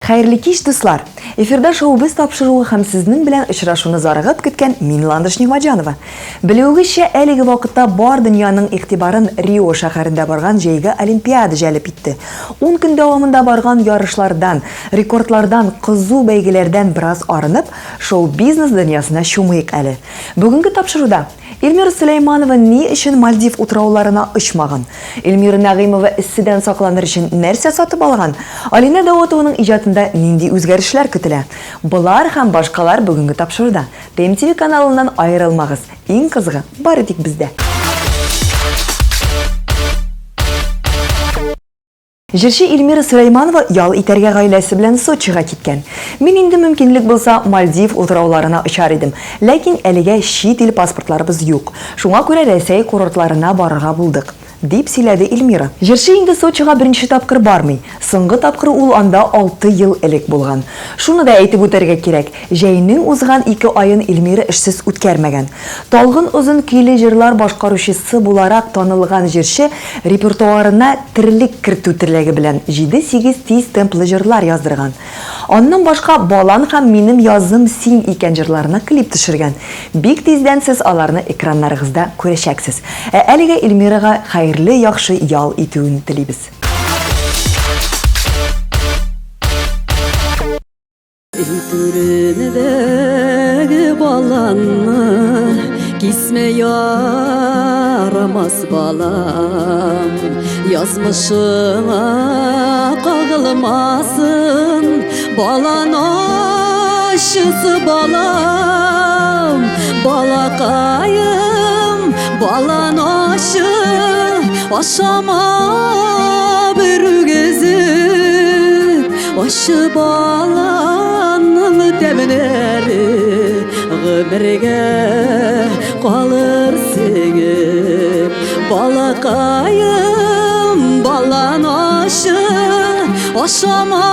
Хәерле кич, дуслар! Эфирда шоу-без тапшыруы һәм сезнең белән очрашуны зарыгып көткән мин Ландыш Нигъмәтҗанова. Белүегезчә, әлеге вакытта бар дөньяның игътибарын Рио шәһәрендә барган җәйге Олимпиада җәлеп итте. Ун көн дәвамында барган ярышлардан, рекордлардан, кызу бәйгеләрдән бераз арынып, шоу-бизнес дөньясына чумыйк әле. Бүгенге тапшыруда Эльмира Сөләйманова ни өчен Мальдив утрауларына очмаган? Эльмира Нәгыймова эсседән сакланыр өчен нәрсә сатып алган? Алинә Даутованың иҗатында нинди үзгәрешләр көтелә? Болар һәм башкалар бүгенге тапшыруда. ТМТV каналыннан аерылмагыз, иң кызыгы бары тик бездә! Җырчы Эльмира Сөләйманова ял итәргә гаиләсе белән Сочига киткән. Мин инде мөмкинлек булса, Мальдив утрауларына очар идем. Ләкин әлегә чит ил паспортларыбыз юк. Шуңа күрә Рәсәй курортларына барырга булдык, дип сөйләде Эльмира. Җырчы инде Сочига беренче тапкыр бармый. Соңгы тапкыр ул анда алты ел элек булган. Шуны да әйтеп үтәргә кирәк, җәйнең узган ике аен Эльмира эшсез үткәрмәгән. Талгын озын көйле җырлар башкаручысы буларак танылган җырчы репертуарына терлек кертү теләге белән җиде-сигез тиз темплы җырлар яздырган. Аннан башка Балан һәм Минем язым син икән җырларына клип төшергән. Бик тиздән сез аларны экраннарыгызда күрәчәксез. Ә әлегә Эльмирага хәерле яхшы ял итүен телибез. Өй түрендәге баланны кисмә ярамас балам. Язмышыңа кагылмасын, балан ачысы балам, балакаем, балан ачы, ашама бер үгезеп. Ачы баланның тәмен әле гомергә калыр сеңеп. Балакаем, балан ачы, ашама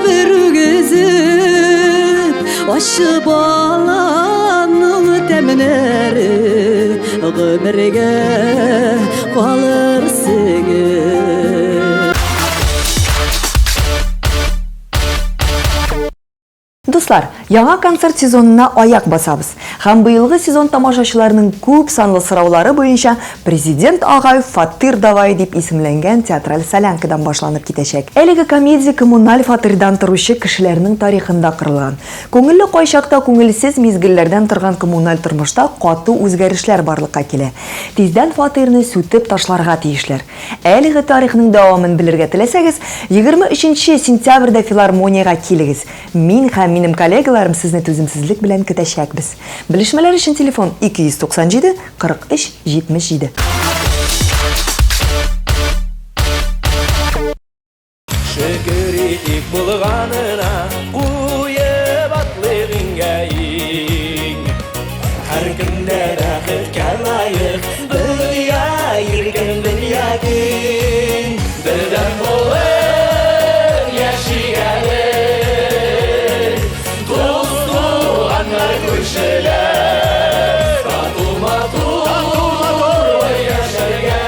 бер үгезеп. Ачы баланның тәмен әле гомергә калыр сеңеп. Дуслар, яңа концерт сезонына аяк басабыз. Һәм быелгы сезон тамашачыларының күп санлы сораулары буенча Президент агай фатир давай дип исемләнгән театраль солянкадан башланып китәчәк. Әлеге комедия коммуналь фатирдан торучы кешеләрнең тарихында корылган. Күңелле кайчакта күңелсез мизгелләрдән торган коммуналь тормышта каты үзгәрешләр барлыкка килә. Тиздән фатирны сүтеп ташларга тиешләр. Әлеге тарихның дәвамын белергә теләсәгез, 23 нче сентябрьдә филармониягә килегез. Мин һәм минем коллегаларым сезне түземсезлек белән көтәчәкбез. Белешмәләр өчен телефон 297 43 77. Шөкер итик булганына, куеп атлыйк иңгә иң. Һәр кемдә бәхеткә лаек, дөнья иркен, дөнья киң. Бердәм булып яшик әле, дус туганнар, күршеләр, тату матур яшәргә.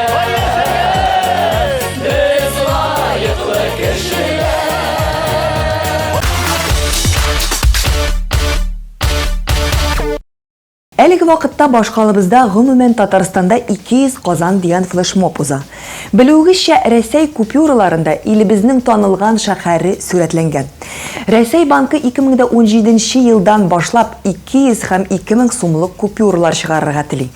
Без лаеклы кешеләр. Әлеге вакытта башкалабызда, гомумән Татарстанда 200 Казан дигән флешмоб уза. Белүегезчә, Рәсәй купюраларында илебезнең танылган шәһәре сурәтләнгән. Рәсәй банкы 2017 нче елдан башлап 200 һәм 2000 сумлык купюралар чыгарырга тели.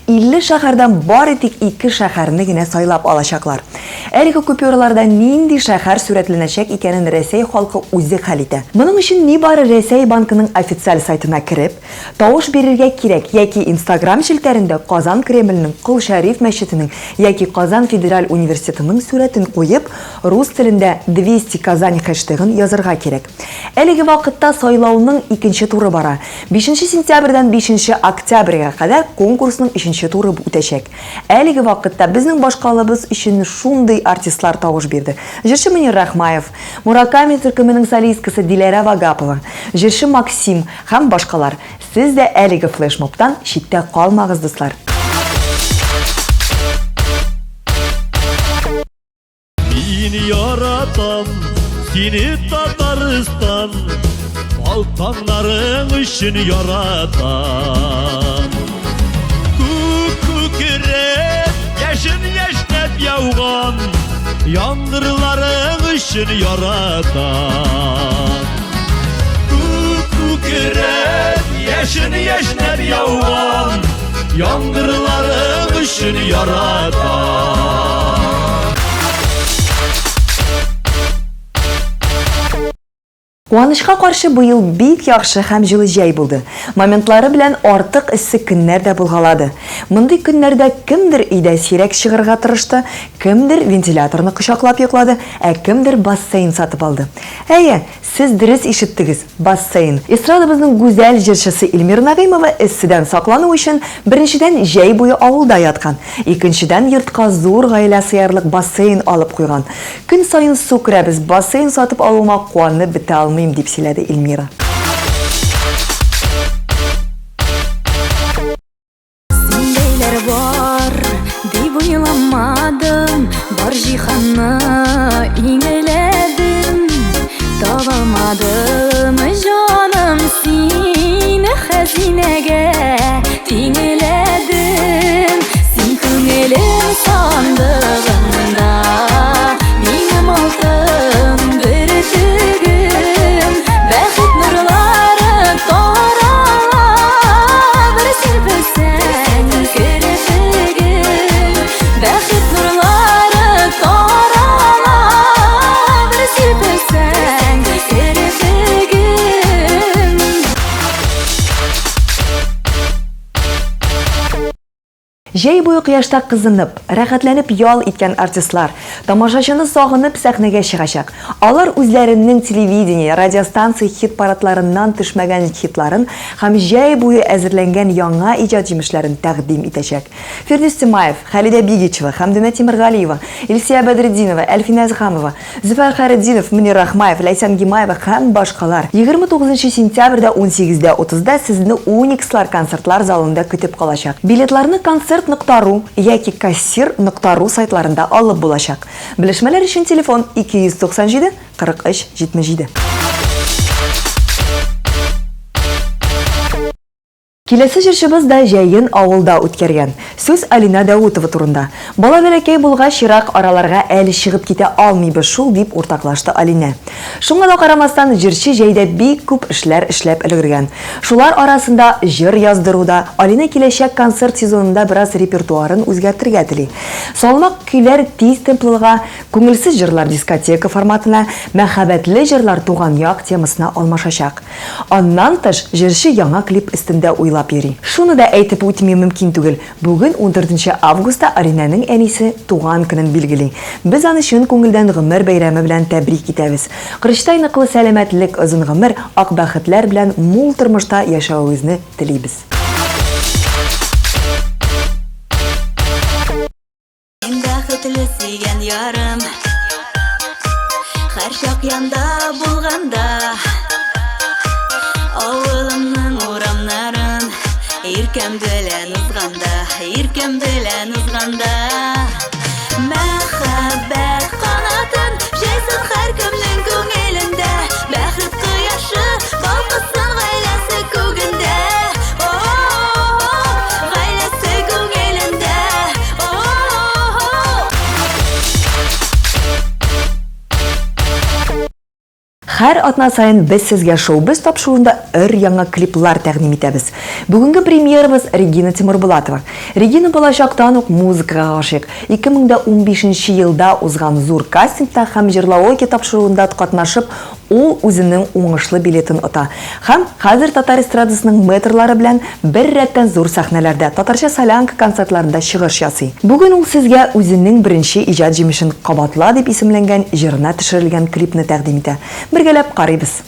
50 шәһәрдән бары тик ике шәһәрне генә сайлап алачаклар. Әлеге купюраларда нинди шәһәр сурәтләнәчәк икәнен Рәсәй халкы үзе хәл итә. Моның өчен нибары Рәсәй Банкының официаль сайтына кереп, тавыш бирергә кирәк яки Инстаграм челтәрендә Казан Кремленең, Кол Шәриф мәчетенең яки Казан федераль университетының сурәтен куеп, рус телендә Двести Казань хэштегын язарга кирәк. Әлеге вакытта сайлауның икенче туры бара. Бишенче сентябрьдән бишенче октябрьгә кадәр конкурсның өченче туры үтәчәк. Әлеге вакытта безнең башкалабыз өчен шундый артистлар тавыш бирде, җырчы Мөнир Рахмаев, Мураками төркеменең солисткасы Диләрә Вагапова, җырчы Максим һәм башкалар. Сез дә әлеге флешмобтан читтә калмагыз, дуслар! Мин яратам Сине Татарстан Ал таңнарың өчен яратам. Күк күкрәп, яшен яшьнәп яуган Яңгырларың өчен яратам. Күк күкрәп, яшен яшьнәп яуган Яңгырларың өчен яратам. Куанычка каршы, быел бик яхшы һәм җылы җәй булды. Моментлары белән артык эссе көннәр дә булгалады. Мондый көннәрдә кемдер өйдә сирәк чыгарга тырышты, кемдер вентиляторны кочаклап йоклады, ә кемдер бассейн сатып алды. Әйе, сез дөрес ишеттегез, бассейн. Эстрадабызның гүзәл җырчысы Эльмира Нәгыймова эсседән саклану өчен, беренчедән, җәй буе авылда яткан, икенчедән, йортка зур гаилә сыярлык бассейн алып куйган. Көн саен су керәбез, бассейн сатып алуыма куанып бетә алмыйм, дип сөйләде Эльмира. Синдәйләр бар, дип уйламадым, бар җиһанны иңеләдем, табалмадым, җаным, сине хәзинәгә тиңеләдем. Син күңелем сандыгында, минем алтын бөртегем, бәхет нурлары тарала, бер сирпесәң керфегем, бәхет нурлары тарала, бер сирпесәң керфегем. Җәй буе кояшта кызынып, рәхәтләнеп ял иткән артистлар, тамашачыны сагынып сәхнәгә чыгачак. Алар үзләренең телевидение, радиостанция хит-парадларыннан төшмәгән хитларын һәм җәй буе әзерләнгән яңа иҗат җимешләрен тәкъдим итәчәк. Фирдүс Тимаев, Халидә Бигичева, Хәмдүнә Тимергалиева, Илсөя Бәдретдинова, Әлфинә Әзһәмова, Зөфәр Хәйретдинов, Мөнир Рахмаев, Ләйсән Гимаева һәм башкалар. 29 сентябрьдә 18 дә 30 да сезне Уникслар концертлар залында көтеп калачак. Билетларны концерт нокта ру яки кассир нокта ру сайтларында алып булачак. Белешмәләр өчен телефон 297 43 77. Киләсе җырчыбыз да җәен авылда үткәргән. Сүз Алинә Даутова турында. Бала бәләкәй булгач, ерак араларга әле чыгып китә алмыйбыз шул, дип уртаклашты Алинә. Шуңа да карамастан, җырчы җәйдә бик күп эшләр эшләп өлгергән. Шулар арасында җыр яздыру да, Алинә киләчәк концерт сезонында бераз репертуарын үзгәртергә тели. Салмак көйләр тиз темплылыга, күңелсез җырлар дискотека форматына, мәхәббәтле җырлар туган як темасына алмашачак. Аннан тыш, җырчы яңа клип өстендә уйлап йөри. Шуны да әйтеп үтми мөмкин түгел, бүген, ундүртенче августта Алинәнең әнисе туган көнен билгели. Без аны чын күңелдән гомер бәйрәме белән тәбрик итәбез. Корычтай ныклы сәламәтлек, озын гомер, ак бәхетләр белән мул тормышта яшәвегезне телибез. Мин бәхетле сөйгән ярым Һәрчак янда булганда Авылымның урамнарын Иркәм белән узганда Иркәм белән узганда Мәхәббәт канатын Җәйсен һәркемнең күңелендә Бәхет кояшы балкысын гаиләсе күгендә О-о-о, гаиләсе күңелендә О-о-о. Һәр атна саен без сезгә Шоу-біз тапшыруында өр-яңа клиплар тәкъдим итәбез. Бүгенге премьерабыз Регина Тимурбулатова. Регина балачактан ук музыкага гашыйк. 2015 елда узган зур кастингта һәм Җырлаоке тапшыруында катнашып, ул үзенең уңышлы билетын ота. Һәм хәзер татар эстрадасының мэтрлары белән бер рәттән зур сәхнәләрдә, татарча солянка концертларында чыгыш ясый. Бүген ул сезгә үзенең беренче иҗат җимешен Кабатла дип исемләнгән җырына төшерелгән клипны тәкъдим итә. Бергәләп карыйбыз.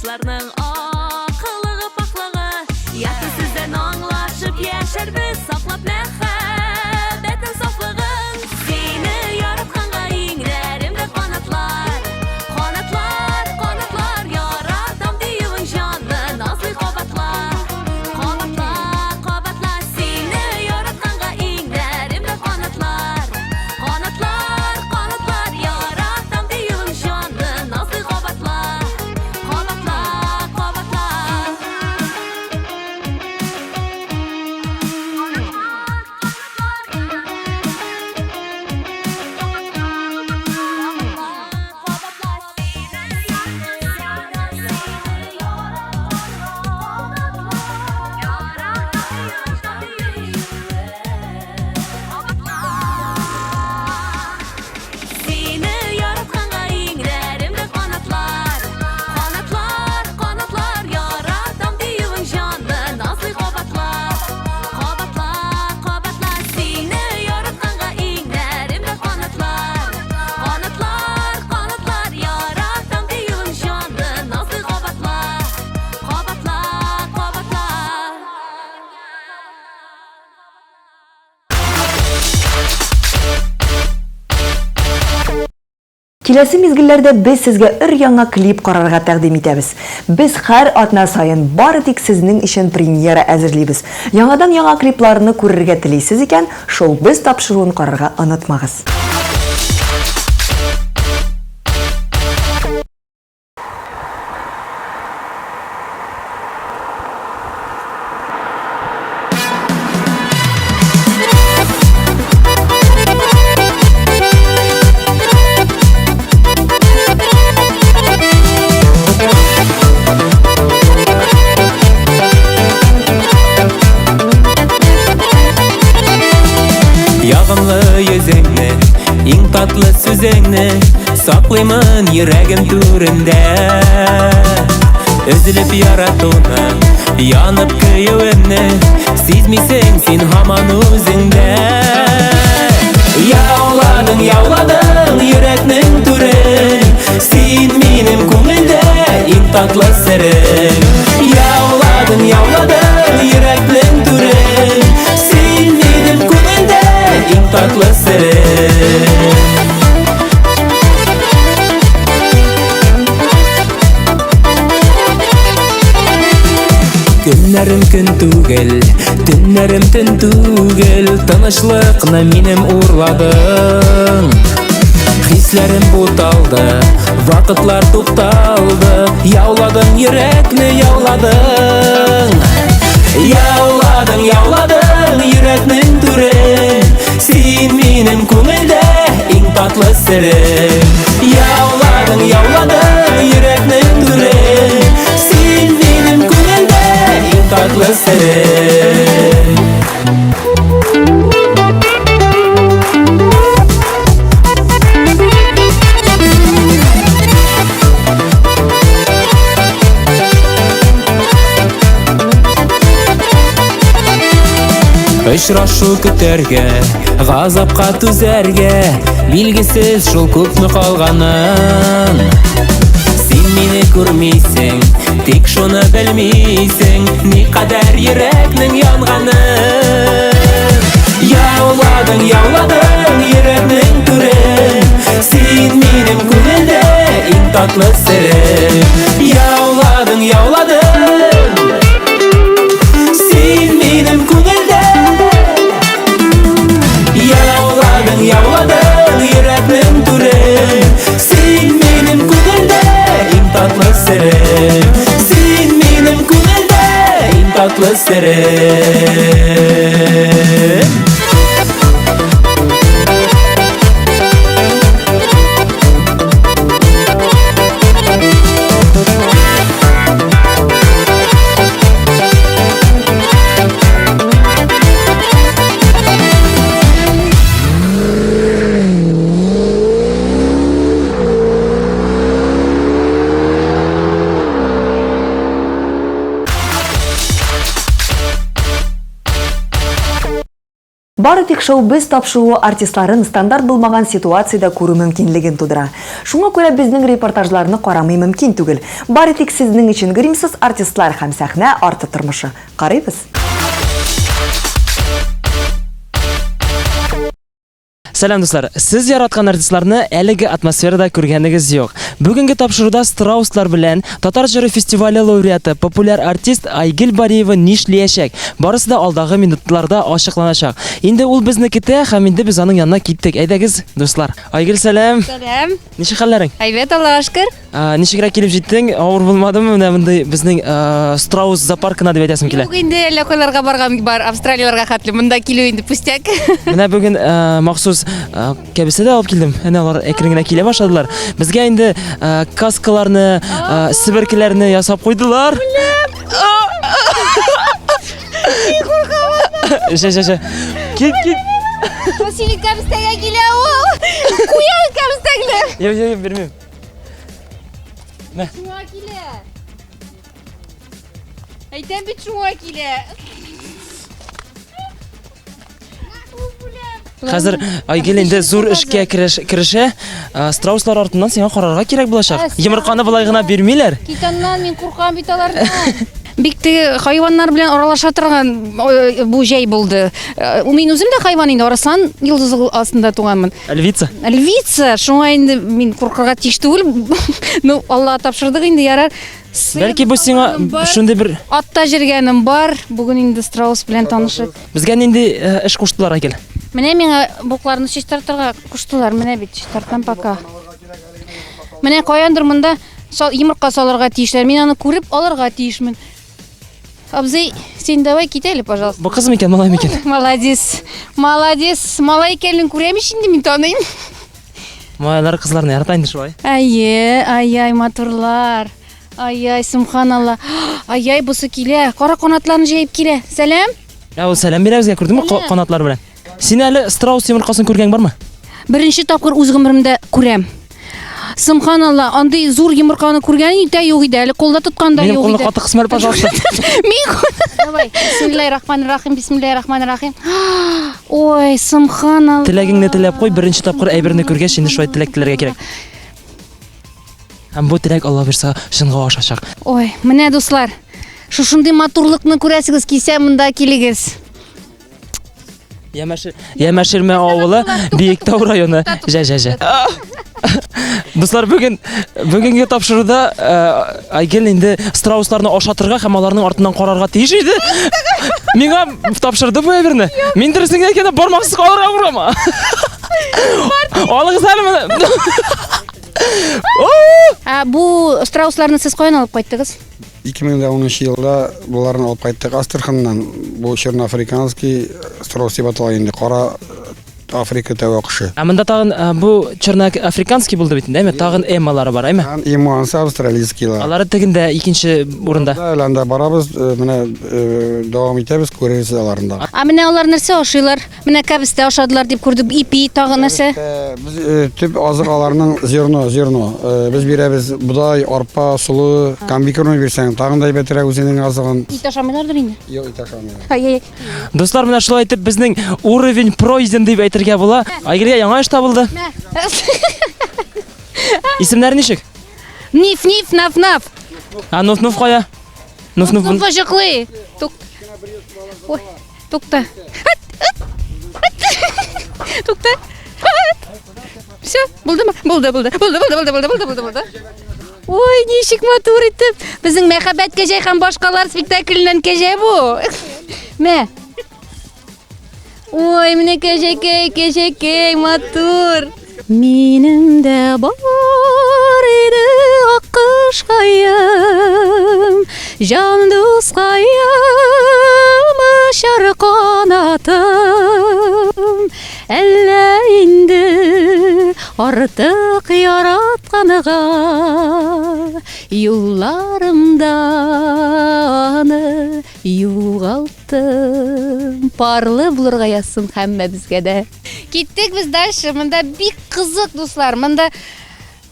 Канатларның аклыгы, пакьлыгы. Якты сүздән аңлашып яшәрбез, саклап мәхәббәтнең сафлыгын. Сине яратканга иңнәремдә канатлар, канатлар, канатлар. Яратам диюең җанны назлый кабатла, кабатла, кабатла. Сине яратканга иңнәремдә канатлар, канатлар, канатлар. Яратам диюең җанны назлый кабатла, кабатла, кабатла. Сине яратканга иңнәремдә канатлар, канатлар, канатлар. Яратам диюең җанны назлый кабатла, кабатла, кабатла. Сине яратканга иңнәремдә канатлар, канатлар, канатлар. Яратам диюең җанны назлый кабатла, кабатла, кабатла. Киләсе мизгелләрдә без сезгә өр-яңа клип карарга тәкъдим итәбез. Без һәр атна саен бары тик сезнең өчен премьера әзерлибез. Яңадан-яңа клипларны күрергә телисез икән, Шоу-Без тапшыруын карарга онытмагыз. Ягымлы йөзеңне, иң татлы сүзеңне Саклыймын йөрәгем түрендә. Өзелеп яратуны, янып көюемне Сизмисең син һаман үзеңдә. Яуладың, яуладың йөрәкнең түрен, Син минем күңелдә иң татлы серем. Яуладың, яуладың йөрәкнең түрен, Син минем күңелдә иң татлы серем. Көннәрем көн түгел, төннәрем төн түгел, Тынычлыкны минем урладың. Хисләрем буталды, вакытлар тукталды, Яуладың йөрәкне, яуладың. Яуладың, яуладың йөрәкнең түрен, Син минем күңелдә иң татлы серем. Яуладың, яуладың йөрәкнең түрен, Син минем күңелдә иң татлы серем. Очрашу көтәргә, газапка түзәргә, Билгесез шул күпме калганын. Син мине күрмисең, тик шуны белмисең, Никадәр йөрәкнең янганын. Яуладың, яуладың йөрәкнең түрен, Син минем күңелдә иң татлы серем. Яуладың, яуладың, син минем күңелдә. Яуладың, яуладың йөрәкнең түрен, Син минем күңелдә иң татлы серем. Син минем күңелдә иң татлы серем. Бары тик шоу-біз тапшыруы артистларын стандарт булмаган ситуациядә күрү мөмкинлеген тудыра. Шуңа күрә безнең репортажларны карамый мөмкин түгел. Бары тик сезнең өчен гримсыз артистлар һәм сәхнә арты тормышы. Карыйбыз. Сәлам, дуслар! Сез яраткан артистларны әлеге атмосферада күргәнегез юк. Бүгенге тапшыруда страуслар белән Татар җыры фестивале лауреаты, популяр артист Айгөл Бариева нишлиячәк? Барысы да алдагы минутларда ачыкланачак. Инде ул безне көтә һәм инде без аның янына киттек. Әйдәгез, дуслар. Айгөл, сәлам! Сәлам! Ничек хәлләрең? Әйбәт, Аллага шөкер. Ничегрәк килеп җиттең? Авыр булмадымы? Менә мондый безнең страус зоопаркына дип әйтәсем килә. Юк инде, әллә кайларга барган бар, Австралияләргә хәтле. Монда килү инде пустяк. Менә бүген махсус кәбестә дә алып килдем. Әнә алар әкрен генә килә башладылар. Безгә инде каскаларны, себеркеләрне ясап куйдылар. Җә, җә, җә. Кит, кит. Ул синең кәбестәгә килә ул. Куя кәбестәңне. Юк, юк, юк, бирмим. Мә. Шуңа килә. Әйтәм бит шуңа килә. Хәзер Айгөл инде зур эшкә керешә. Страуслар артыннан сиңа карарга кирәк булачак. Йомырканы болай гына бирмиләр. Кит аннан, мин куркам бит алардан. Бик теге хайваннар белән аралаша торган бу җәй булды. Мин үзем дә хайван инде, арыслан йолдызы астында туганмын. Львица. Львица, шуңа инде мин куркырга тиеш түгел. Ну, Аллага тапшырдык инде, ярар. Бәлки бу сиңа шундый бер Атта җөргәнем бар. Бүген инде страус белән танышып. Безгә нинди э, эш куштылар, Айгөл? Менә миңа бокларны чистартырга куштылар. Менә бит чистартам пока. Менә каяндыр монда сал, йомырка салырга тиешләр. Мин аны күреп алырга тиешмен. Абзый, син давай кит әле, пожалуйста. Бу кыз микән, малай микән? Молодец. Молодец. Малай икәнен күрәм ич инде мин таныйм. Малайлар кызларны ярата инде шулай. Әйе, ай-ай, матурлар. Ай-ай, субханалла. Ай-ай, бусы килә. Кара канатларын җәеп килә. Сәлам. Ә ул сәлам бирә безгә, күрдеңме канатлар белән? Син әле страус йомыркасын күргән бармы? Беренче тапкыр үз гомеремдә күрәм. Субханалла, андый зур йомырканы күргән дә юк иде, әле кулда тоткан да Минем юк кулны иде. каты кысма әле, пожалуйста. Мин Давай. Бисмиллаһир-рахманир-рахим, бисмиллаһир-рахманир-рахим. Ой, субханалла. Теләгеңне теләп куй, беренче тапкыр әйберне күргәч, инде шулай теләк теләргә кирәк. Һәм бу теләк Алла бирса чынга ашачак. Ой, менә дуслар, шушындый матурлыкны күрәсегез килсә, монда килегез. Ямәшир, Ямәширмә авылы, Биектау районы. Җә, җә, җә. Дуслар, бүген бүгенге тапшыруда э, Айгөл инде страусларны ашатырга һәм аларның артыннан карарга тиеш иде. Миңа тапшырды бу әйберне. Мин дөресен генә әйткәндә бармаксыз калырга куркам. Алыгыз әле моны. Ә бу страусларны сез каян алып кайттыгыз? 2010 елда боларны алып кайттык Астраханнан. Бу черноафриканский страус дип атала инде. Кара Африка тәвә кошы. Ә монда тагын э, бу черноафриканский булды бит инде, әйме? Тагын эмалары бар, әйме? Һәм Эмуансы австралийскийлар. Алары тегендә икенче урында. Да, әле анда барабыз, э, менә э, дәвам итәбез, күрерсез аларын да. Ә менә алар нәрсә ашыйлар? Менә кәбестә ашадылар дип күрдек, ипи, тагы нәрсә? Без э, төп азык аларның зерно, зерно. Э, без бирәбез бодай, арпа, солы, комбикорм бирсәң, тагын да әйбәтрәк үзенең азыгын. Ит ашамыйлардыр инде. Юк, ит ашамыйлар. Ай-яй. Дуслар, менә шулай итеп безнең уровень пройден дип әйтергә була. Айгөлгә яңа эш табылды. Исемнәре ничек? Ниф, ниф, наф, наф. А Нуф-Нуф кая? Нуф-Нуф. Нуф ачыклый. Тук. Ой. Тукта. Тукта. Все, булдымы? Булды, булды. Булды, булды, булды, булды, булды, булды, булды. Ой, ничек матур итеп. Безнең Мәхәббәт кәҗә һәм башкалар спектакленнән кәҗә бу. Мә. Ой, менә кәҗәкәй, кәҗәкәй, матур. Минем дә бар иде аккошкаем, җан дускаем, очар канатым. Әллә инде артык яратканга юлларымда аны югалттым. Парлы булырга язсын һәммәбезгә дә. Киттек без дальше. Монда бик кызык, дуслар. Монда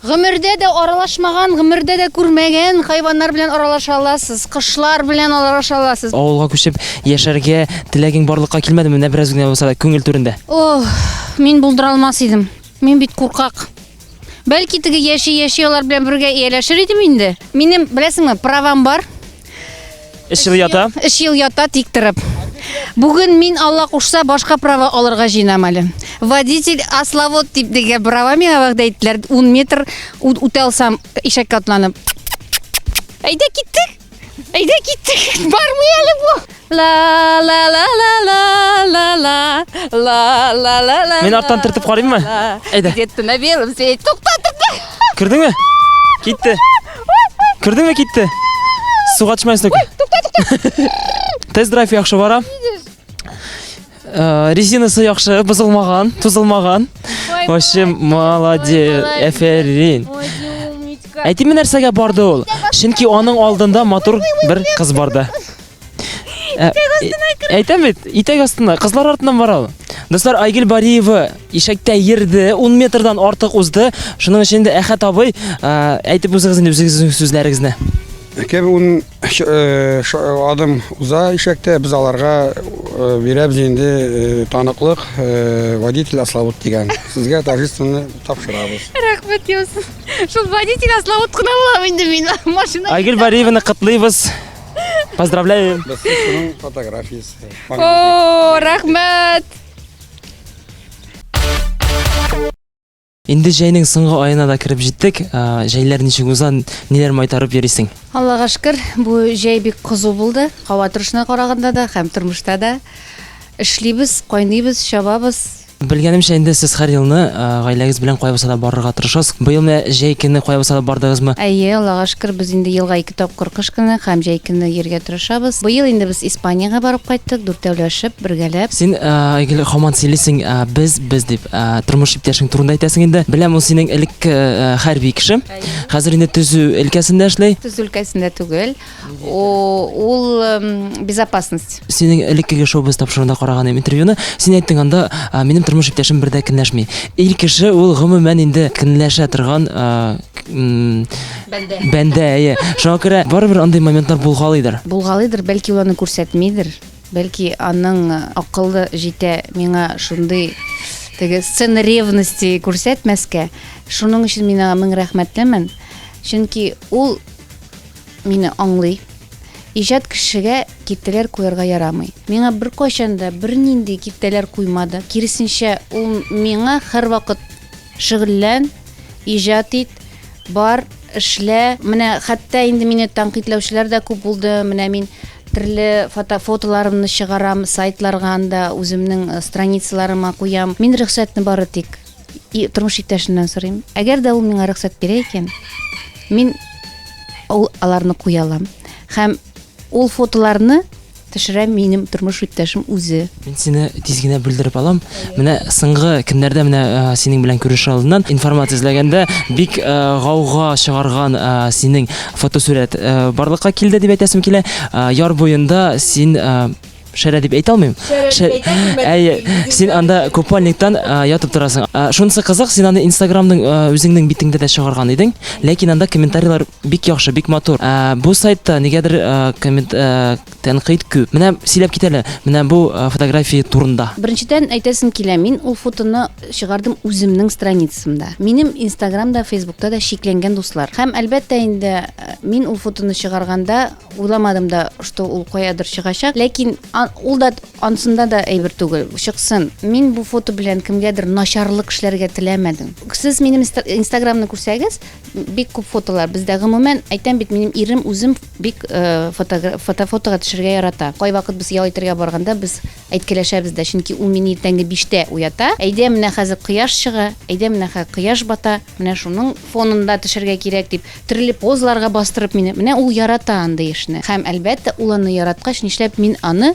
Гомердә дә аралашмаган, гомердә дә күрмәгән хайваннар белән аралаша аласыз, кошлар белән аралаша аласыз. Авылга күчеп яшәргә теләгең барлыкка килмәдеме? Менә бераз генә булса да күңел түрендә. Ох, мин булдыра алмас идем. Мин бит куркак. Бәлки теге яши-яши алар белән бергә ияләшер идем инде. Минем, беләсеңме, правам бар. Өч ел ята. Өч ел ята тик торып. Бүген мин Алла кушса башка права алырга җыенам әле. Водитель ословод дип дигән права миңа вәгъдә иттеләр. 10 метр үтә алсам ишәккә атланып. Әйдә киттек. Әйдә киттек. Бармый әле бу. Ла ла ла ла ла ла ла ла ла ла ла. Мин арттан төртеп карыйммы? Әйдә. Где-то на белом свете. Тукта, тукта. Кердеңме? Китте. Кердеңме, китте. Суга төшмәсен только. Тукта, тукта. Тест-драйв яхшы бара. Э, резинасы яхшы, бозылмаган, тузылмаган. Вообще молодец, әфәрин. Әйтимме нәрсәгә барды ул? Чөнки аның алдында матур бер кыз барды. Ә, әйтәм бит, итәк астына, кызлар артыннан бара ул. Дуслар, Айгөл Бариева ишәктә йөрде, 10 метрдан артык узды. Шуның өчен инде Әхәт абый, ә, әйтеп узыгыз инде үзегезнең сүзләрегезне. Кем ун э, адым уза ишәктә, без аларга э, бирәбез инде э, таныклык, водитель ословод дигән. Сезгә торжественно тапшырабыз. Рәхмәт яусын. Шул водитель ословод кына булам инде мин. Машина. Айгөл Бариеваны котлыйбыз. Поздравляем. Шуның фотографиясе. О, рәхмәт. Инде җәйнең соңгы аена да кереп җиттек. Җәйләр ничек уза, ниләр майтарып йөрисең? Аллага шөкер, бу җәй бик кызу булды. Һава торышына караганда да һәм тормышта да. Эшлибез, кайныйбыз, чабабыз. Белгәнемчә, инде сез һәр елны гаиләгез белән кая булса да барырга тырышасыз. Быел менә җәй көне кая булса да бардыгызмы? Әйе, Аллага шөкер, без инде елга ике тапкыр кыш көне һәм җәй көне йөрергә тырышабыз. Быел инде без Испаниягә барып кайттык, дүртәүләшеп, бергәләп. Син, Айгөл, һаман сөйлисең, без, без дип. Тормыш иптәшең турында әйтәсең инде. Беләм, ул синең элекке хәрби кеше. Хәзер инде төзү өлкәсендә эшли. Төзү өлкәсендә түгел. Ул безопасность. Синең элеккеге шоу-без тапшыруында караган идем интервьюны. Син әйттең анда, минем тормыш иптәшем бер дә көнләшми. Ир кеше ул гомумән инде көнләшә торган бәндә. Бәндә, әйе. Шуңа күрә барыбер андый моментлар булгалыйдыр. Булгалыйдыр, бәлки ул аны күрсәтмидер. Бәлки аның акылы җитә миңа шундый теге сцена ревности күрсәтмәскә. Шуның өчен мин аңа мең рәхмәтлемен. Чөнки ул мине аңлый. Иҗат кешегә киртәләр куярга ярамый. Миңа беркайчан да бернинди киртәләр куймады. Киресенчә, ул миңа һәрвакыт шөгыльлән, иҗат ит, бар, эшлә. Менә хәтта инде мине тәнкыйтьләүчеләр дә күп булды. Менә мин төрле фото фотоларымны чыгарам сайтларга анда, үземнең э, страницаларыма куям. Мин рөхсәтне бары тик и тормыш иптәшемнән сорыйм. Әгәр дә ул миңа рөхсәт бирә икән, мин ул аларны куя алам. Һәм ул фотоларны төшерә минем тормыш иптәшем үзе. Мин сине тиз генә бүлдереп алам. Менә соңгы көннәрдә менә э, синең белән күрешер алдыннан информация эзләгәндә бик э, гауга чыгарган э, синең фотосурәт барлыкка килде дип әйтәсем килә. Яр буенда син Шәрә дип әйтә алмыйм. Әйе, син анда купальниктан ятып торасың. Шунысы кызык, син аны Инстаграмның үзеңнең битеңдә дә чыгарган идең, ләкин анда комментарийлар бик яхшы, бик матур. Бу сайтта нигәдер коммент тәнкыйть күп. Менә сөйләп кит әле, менә бу фотография турында. Беренчедән, әйтәсем килә, мин ул фотоны чыгардым үземнең страницамда. Минем Инстаграмда, Фейсбукта да чикләнгән дуслар. Һәм, әлбәттә инде, мин ул фотоны чыгарганда Уйламадым да, что ул каядыр чыгачак. Ләкин ул да ансында да әйбер түгел. Чыксын. Мин бу фото белән кемгәдер начарлык эшләргә теләмәдем. Сез минем Инстаграмны күрсәгез, бик күп фотолар. Бездә гомумән, әйтәм бит, минем ирем үзем бик э, фото, фото фотога төшергә ярата. Кайвакыт без ял итәргә барганда без әйткәләшәбез дә, чөнки ул мине иртәнге биштә уята. Әйдә, менә хәзер кояш чыга, әйдә, менә хәзер кояш бата, менә шуның фонында төшергә кирәк дип. Төрле позаларга бастырып мине. Менә ул ярата андый эшне. Һәм, әлбәттә, ул аны яраткач, нишләп мин аны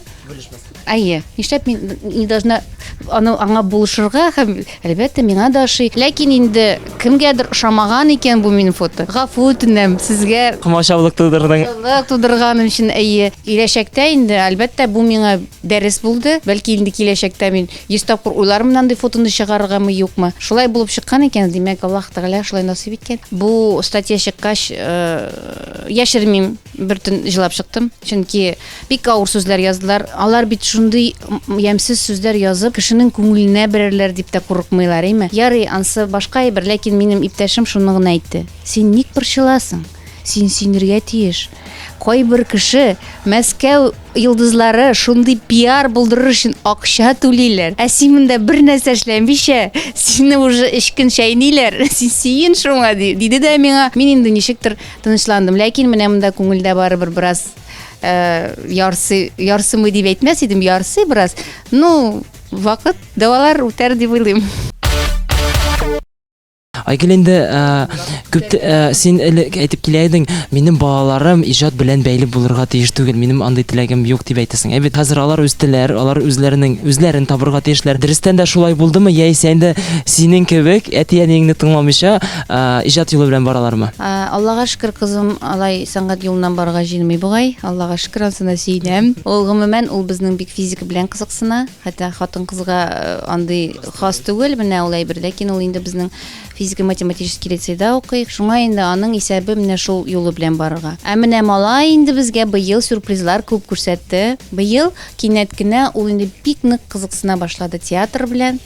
Әйе, нишләп мин не должна аны аңа булышырга һәм әлбәттә миңа да ошый. Ләкин инде кемгәдер ошамаган икән бу минем фото. Гафу үтенәм сезгә. Комачаулык тудырдың. Комачаулык тудырганым өчен, әйе. Киләчәктә инде, әлбәттә, бу миңа дәрес булды. Бәлки инде киләчәктә мин 100 тапкыр уйлармын андый фотоны чыгарыргамы, юкмы. Шулай булып чыккан икән, димәк, Аллаһ Тәгалә шулай насыйп иткән. Бу статья чыккач, э, яшермим, бер төн җылап чыктым. Чөнки бик авыр сүзләр яздылар. Алар бит шундый ямьсез сүзләр язып, кешенең күңеленә берәрләр дип тә курыкмыйлар, әйме? Ярый, ансы башка әйбер, ләкин минем иптәшем шуны гына әйтте. Син ник борчыласың? Син сөенергә тиеш. Кайбер кеше Мәскәү йолдызлары шундый пиар булдырыр өчен акча түлиләр. Ә син монда бер нәрсә эшләмичә, сине уже өч көн чәйниләр. Син сөен шуңа, ди, диде дә миңа. Мин инде ничектер тынычландым. Ләкин менә монда күңелдә барыбер бераз э, ярсый, ярсымый дип әйтмәс идем, ярсый бераз. Ну, вакыт дәвалар үтәр дип уйлыйм. Айгөл инде э, күп э, син элек әйтеп килә идең, минем балаларым иҗат белән бәйле булырга тиеш түгел, минем андый теләгем юк дип әйтәсең. Ә бит хәзер алар үстеләр, алар үзләренең үзләрен табырга тиешләр. Дөрестән дә шулай булдымы, яисә инде синең кебек әти-әниеңне тыңламыйча э, иҗат юлы белән баралармы? Аллага шөкер, кызым алай сәнгать юлыннан барырга җыенмый бугай. Аллага шөкер, ансына сөенәм. Ул гомумән ул безнең бик физика белән кызыксына. Хәтта хатын-кызга э, андый хас түгел менә ул әйбер, ләкин ул инде безнең физико-математический лицейда укый. Шуңа инде аның исәбе менә шул юлы белән барырга. Ә менә малай инде безгә быел сюрпризлар күп күрсәтте. Быел кинәт кенә ул инде бик нык кызыксына башлады театр белән.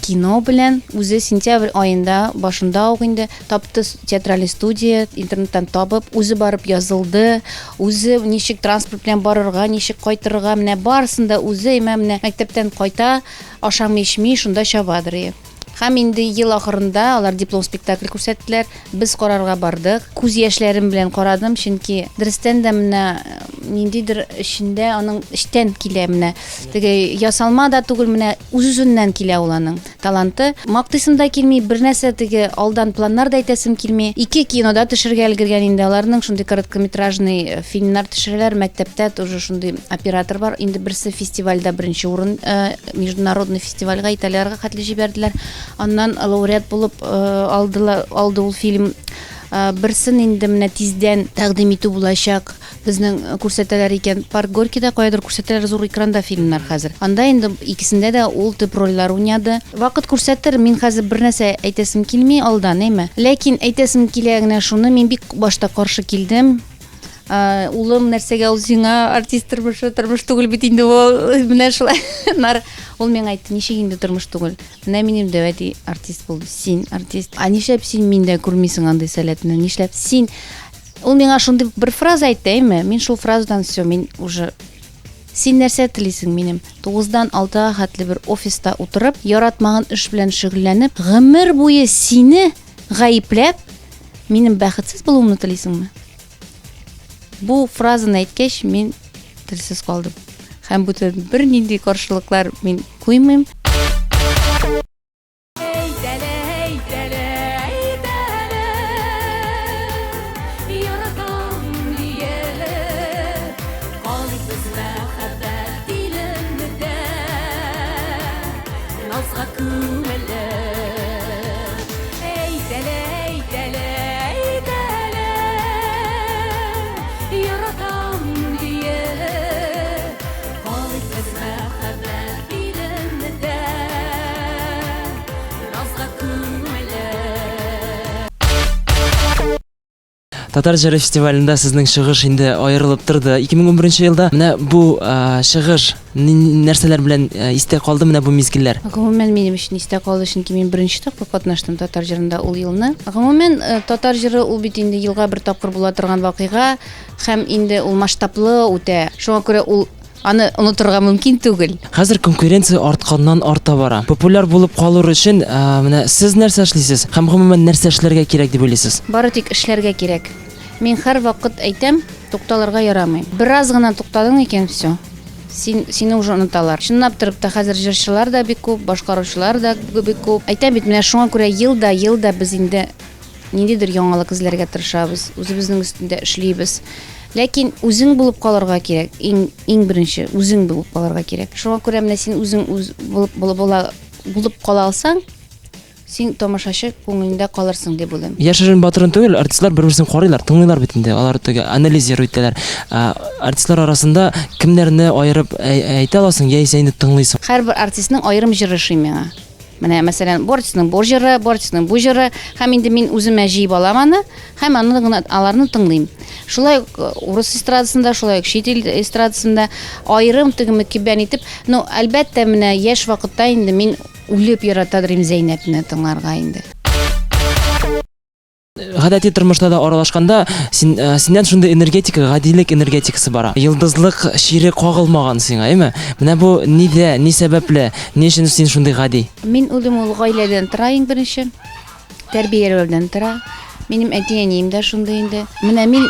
Кино белән үзе сентябрь аенда башында ук инде тапты театральный студия, интернеттан табып, үзе барып язылды, үзе ничек транспорт белән барырга, ничек кайтырга, менә барысын да үзе, имә менә мәктәптән кайта, ашамый эчми, шунда чабадыр. Ие. Һәм инде ел ахырында алар диплом спектакль күрсәттеләр. Без карарга бардык. Күз яшьләрем белән карадым, чөнки дөрестән дә менә ниндидер эчендә аның эчтән килә менә. Теге ясалма да түгел, менә үз-үзеннән килә ул аның таланты. Мактыйсым да килми, бер нәрсә теге алдан планнар да әйтәсем килми. Ике кинода төшергә өлгергән инде аларның шундый короткометражный э, фильмнар төшерәләр. Мәктәптә тоже шундый оператор бар. Инде берсе фестивальдә беренче урын э, международный фестивальгә Италиягә хәтле җибәрделәр. Аннан лауреат булып э, алдылар, алды ул фильм. Берсен инде менә тиздән тәкъдим итү булачак. Безнең э, күрсәтәләр икән. Парк Горькийда каядыр күрсәтәләр зур экранда фильмнар хәзер. Анда инде икесендә дә ул төп рольләр уйнады. Вакыт күрсәтер, мин хәзер бер нәрсә әйтәсем килми алдан, әйме. Ләкин әйтәсем килә генә шуны, мин бик башта каршы килдем. Э, улым, нәрсәгә ул сиңа артист тормышы, тормыш түгел бит инде ул. Менә шулай. Нар ул миңа әйтте, ничек инде тормыш түгел? Менә минем дәү әти артист булды, син артист. Ә нишләп син миндә күрмисең андый сәләтне? Нишләп син Ул миңа шундый бер фраза әйтте, әйме? Мин шул фразадан все, мин уже Син нәрсә телисең минем? Тугыздан алтыга хәтле бер офиста утырып, яратмаган эш белән шөгыльләнеп, гомер буе сине гаепләп, минем бәхетсез булуымны телисеңме? Бу фразаны әйткәч, мин телсез калдым. Һәм бүтән бернинди каршылыклар мин куймыйм. Татар җыры фестивалендә сезнең чыгыш инде аерылып торды. 2011 елда менә бу чыгыш нәрсәләр белән истә калды менә бу мизгелләр? Гомумән минем өчен истә калды, чөнки мин беренче тапкыр катнаштым татар җырында ул елны. Гомумән татар җыры ул бит инде елга бер тапкыр була торган вакыйга һәм инде ул масштаблы үтә. Шуңа күрә ул Аны онытырга мөмкин түгел. Хәзер конкуренция артканнан арта бара. Популяр булып калыр өчен, менә сез нәрсә эшлисез һәм гомумән нәрсә эшләргә кирәк дип уйлыйсыз? Бары тик эшләргә кирәк. Мин һәрвакыт әйтәм, тукталырга ярамый. Бераз гына туктадың икән, все. Син, сине уже оныталар. Чынлап торып та хәзер җырчылар да бик күп, башкаручылар да бик күп. Әйтәм бит, менә шуңа күрә ел да, ел да без инде ниндидер яңалык эзләргә тырышабыз, үзебезнең өстендә эшлибез. Ләкин үзең булып калырга кирәк, иң иң беренче үзең булып калырга кирәк. Шуңа күрә менә син үзең үз булып була булып кала алсаң, син тамашачы күңелендә калырсың дип уйлыйм. Яшерен батырын түгел, артистлар бер-берсен карыйлар, тыңлыйлар бит инде. Алар теге анализируют итәләр. Артистлар арасында кемнәрне аерып әйтә аласың, яисә инде тыңлыйсың? Һәрбер артистның аерым җыры ошый миңа. Менә, мәсәлән, бу артистның бу җыры, бу артистның бу җыры, һәм инде мин үземә җыеп алам аны, һәм аны гына аларны тыңлыйм. Шулай ук э, урыс эстрадасында, шулай ук чит ил эстрадасында аерым теге мөкиббән итеп, ну, әлбәттә, менә яшь вакытта инде мин үлеп яратадыр идем Зәйнәпне тыңларга инде. Гадәти тормышта да аралашканда син, э, синнән шундый энергетика, гадилек энергетикасы бара. Йолдызлык чире кагылмаган сиңа, әйме? Менә бу нидә, ни сәбәпле, ни өчен син шундый гади? Мин уйлыйм, ул гаиләдән тора иң беренче. Тәрбияләүдән тора. Минем әти-әнием дә шундый инде. Менә мин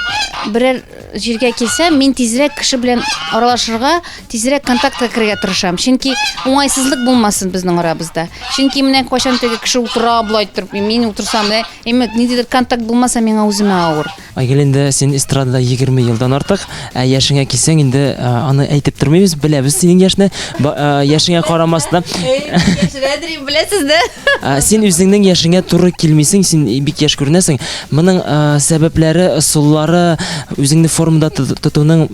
берәр җиргә килсәм, мин тизрәк кеше белән аралашырга, тизрәк контактка керергә тырышам. Чөнки уңайсызлык булмасын безнең арабызда. Чөнки менә кайчан теге кеше утыра болай торып, мин утырсам, менә Имек, ниндидер контакт булмаса, миңа үземә авыр. Айгөл, инде син эстрадада 20 елдан артык, ә яшеңә килсәң, инде аны әйтеп тормыйбыз, беләбез синең яшьне, яшеңә карамастан. Яшерәдер инде, беләсез дә. Син үзеңнең яшеңә туры килмисең, син бик яшь күренәсең. Моның сәбәпләре, ысуллары, үзеңне формада тотуның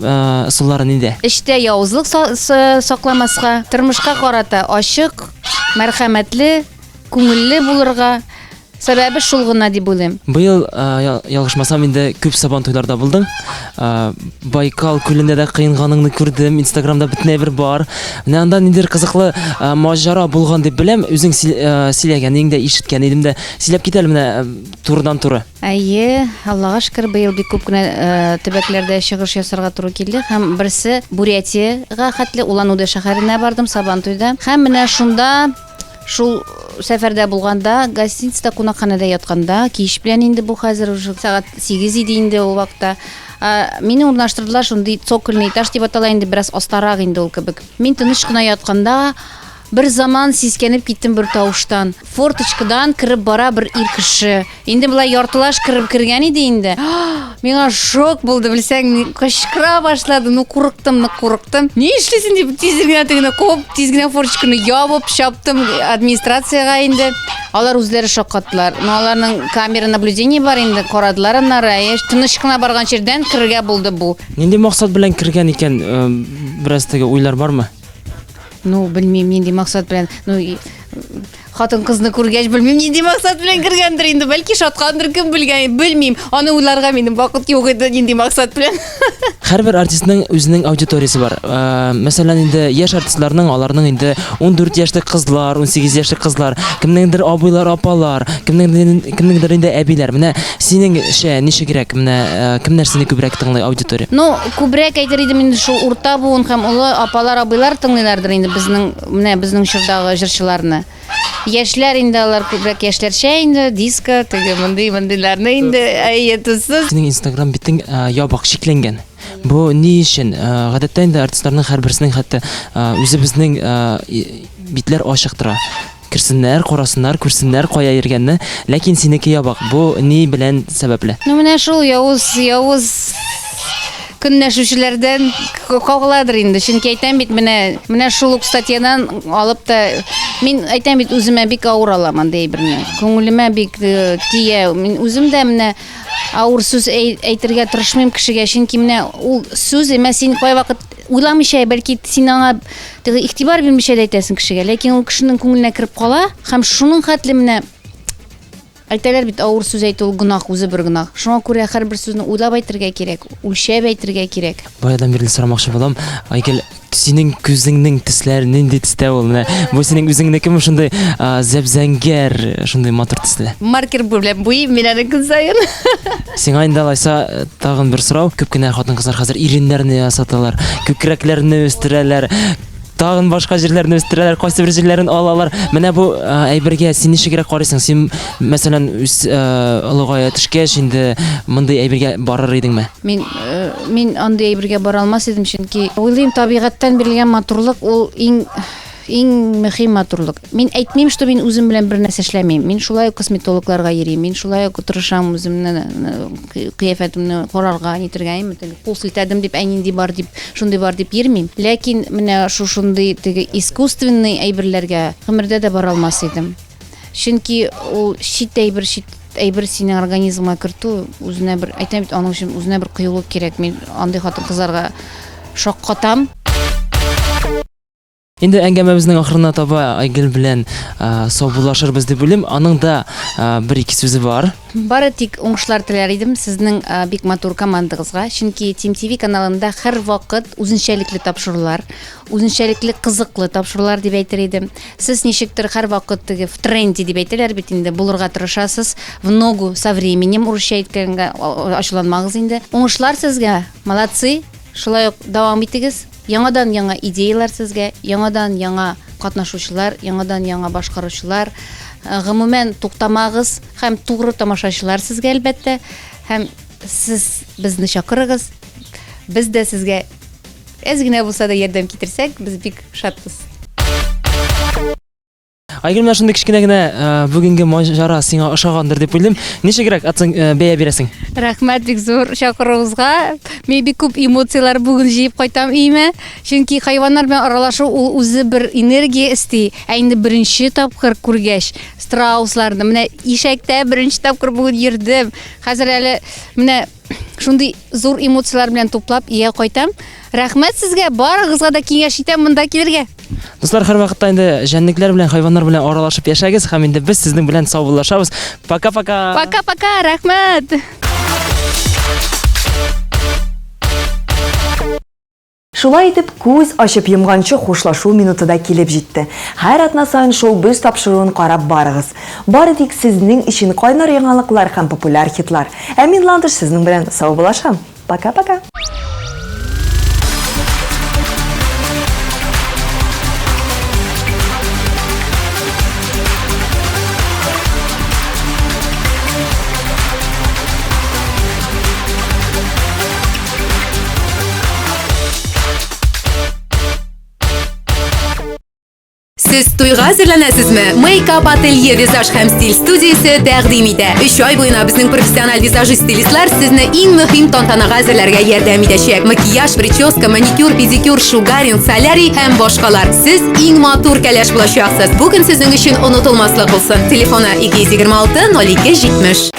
ысуллары нидә? Эчтә явызлык сакламаска, тормышка карата ачык, мәрхәмәтле, күңелле булырга. Сәбәбе шул гына дип уйлыйм. Быел, ялгышмасам, инде күп Сабантуйларда булдың. Байкал күлендә дә кыенганыңны күрдем, Инстаграмда бөтен әйбер бар. Менә анда ниндидер кызыклы маҗара булган дип беләм, үзең сөйләгәнең дә, ишеткән идем дә. Сөйләп кит әле менә турыдан-туры. Әйе, Аллага шөкер, быел бик күп кенә төбәкләрдә чыгыш ясарга туры килде һәм берсе Бурятиягә хәтле Улан-Удэ шәһәренә бардым Сабантуйда. Һәм менә шунда Шул сәфәрдә булганда, гостиницада кунакханәдә ятканда, кич белән инде бу хәзер уже сәгать 8 иде инде ул вакытта. Мине урнаштырдылар шундый цокольный этаж дип атала инде, бераз астарак инде ул кебек. Мин тыныч кына ятканда, бер заман сискәнеп киттем бер тавыштан. Форточкадан кереп бара бер ир кеше. Инде болай яртылаш кереп кергән иде инде. Миңа шок булды, белсәң, мин кычкыра башладым, ну курыктым, нык курыктым. Ни эшлисең дип тиз генә тегене куып, тиз генә форточканы ябып чаптым администрациягә инде. Алар үзләре шаккаттылар. Ну аларның камера наблюдения бар инде, карадылар аннары. Әйе, тыныч кына барган җирдән керергә булды бу. Нинди максат белән кергән икән, э, бераз теге уйлар бармы? Ну, белмим, нинди максат белән. Ну, Хатын-кызны күргәч, белмим, нинди максат белән кергәндер инде. Бәлки шаткандыр, кем белгән, белмим. Аны уйларга минем вакыт юк иде, нинди максат белән. Һәрбер артистның үзенең аудиториясе бар. Э, мәсәлән, инде яшь артистларның, аларның инде 14 яшьлек кызлар, 18 яшьлек кызлар, кемнеңдер абыйлар, апалар, кемнеңдер, кемнеңдер инде әбиләр. Менә синеңчә ничегрәк, менә э, кемнәр сине күбрәк тыңлый аудитория? Ну, күбрәк әйтер идем инде шул урта буын һәм олы апалар, абыйлар тыңлыйлардыр инде безнең Менә безнең чордагы җырчыларны. Яшьләр инде алар күбрәк яшьләрчә инде, диско, теге мондый мондыйларны инде, әйе, тозсыз. Синең Инстаграм битең ябык, чикләнгән. Бу ни өчен? Гадәттә инде артистларның һәрберсенең хәтта үзебезнең битләр ачык тора. Керсеннәр, карасыннар, күрсеннәр кая йөргәнне. Ләкин синеке ябык. Бу ни белән сәбәпле? Ну менә шул явыз, явыз көнләшүчеләрдән кагыладыр инде. Чөнки әйтәм бит, менә менә шул ук статьядан алып та мин әйтәм бит, үземә бик авыр алам андый әйберне. Күңелемә бик э, тия. Мин үзем дә менә авыр сүз әйтергә тырышмыйм кешегә, чөнки менә ул сүз, әмма син кайвакыт уйламыйча, бәлки син аңа теге игътибар бирмичә дә әйтәсең кешегә, ләкин ул кешенең күңеленә кереп кала һәм шуның хәтле менә Әйтәләр бит, авыр сүз әйтү ул гөнаһ, үзе бер гөнаһ. Шуңа күрә һәрбер сүзне уйлап әйтергә кирәк, үлчәп әйтергә кирәк. Баядан бирле сорамакчы булам, Айгөл, синең күзеңнең төсләре нинди төстә ул? Менә бу синең үзеңнекеме шундый зәп-зәңгәр, шундый матур төсле? Маркер белән буйыйм мин аны көн саен. Сиңа инде алайса тагын бер сорау. Күп кенә хатын-кызлар хәзер иреннәрне ясаталар, күкрәкләрне үстерәләр. Тагын башка җирләрне үстерәләр, кайсы бер җирләрен алалар. Менә бу әйбергә син ничегрәк карыйсың? Син, мәсәлән, үс олыгая төшкәч, инде мондый әйбергә барыр идеңме? Мин мин андый әйбергә бара алмас идем, чөнки уйлыйм, табигатьтән бирелгән матурлык ул иң Иң мөһим матурлык. Мин әйтмим, что мин үзем белән бер нәрсә эшләмим. Мин шулай ук косметологларга йөрим. Мин шулай ук тырышам үземне э, кыяфәтемне карарга, нитергә, әйме, теге кул селтәдем дип, әй нинди бар дип, шундый бар дип йөрмим. Ләкин менә шушындый теге искусственный әйберләргә гомердә дә бара алмас идем. Чөнки ул чит әйбер, чит әйбер синең организмыңа кертү үзенә бер, әйтәм бит, аның өчен үзенә бер кыюлык кирәк. Мин андый хатын-кызларга шаккатам. Инде әңгәмәбезнең ахырына таба Айгөл белән саубуллашырбыз дип уйлыйм. Аның да бер-ике сүзе бар. Бары тик уңышлар теләр идем сезнең бик матур командагызга. Чөнки Team TV каналында һәрвакыт үзенчәлекле тапшырулар, үзенчәлекле кызыклы тапшырулар дип әйтер идем. Сез ничектер һәрвакыт теге в тренде дип әйтәләр бит инде, булырга тырышасыз, в ногу со временем, урысча әйткәнгә ачуланмагыз инде. Уңышлар сезгә, молодцы, шулай ук дәвам итегез. Яңадан-яңа идеяләр сезгә, яңадан-яңа катнашучылар, яңадан-яңа башкаручылар. Э, гомумән, туктамагыз һәм тугры тамашачылар сезгә, әлбәттә. Һәм сез безне чакырыгыз. Без дә сезгә әз генә булса да ярдәм китерсәк, без бик шатбыз. Айгөл, менә шундый кечкенә генә э, бүгенге маҗара сиңа ошагандыр дип уйлыйм. Ничегрәк оцен э, бәя бирәсең? Рәхмәт бик зур чакыруыгызга. Мин бик күп эмоцияләр бүген җыеп кайтам өемә. Чөнки хайваннар белән аралашу ул үзе бер энергия өсти. Ә инде беренче тапкыр күргәч, страусларны, менә ишәктә беренче тапкыр бүген йөрдем. Хәзер әле менә шундый зур эмоцияләр белән туплап өйгә кайтам. Рәхмәт сезгә, барыгызга да киңәш итәм монда килергә. Дуслар, һәрвакытта инде җәнлекләр белән, хайваннар белән аралашып яшәгез һәм инде без сезнең белән саубуллашабыз. Пока-пока. Пока-пока, рәхмәт. Шулай итеп, күз ачып йомганчы хушлашу минуты да килеп җитте. Һәр атна саен Шоу-биз тапшыруын карап барыгыз. Бары тик сезнең өчен кайнар яңалыклар һәм популяр хитлар. Ә мин Ландыш сезнең белән саубуллашам. Пока-пока! Сез туйга әзерләнәсезме? Мейкап ателье визаж һәм стиль студиясе тәкъдим итә. Өч ай буена безнең профессиональ визажист-стилистлар сезне иң мөһим тантанага әзерләргә ярдәм итәчәк. Макияж, прическа, маникюр, педикюр, шугаринг, солярий һәм башкалар. Сез иң матур кәләш булачаксыз. Бу көн сезнең өчен онытылмаслык булсын. Телефоны 226 02 70.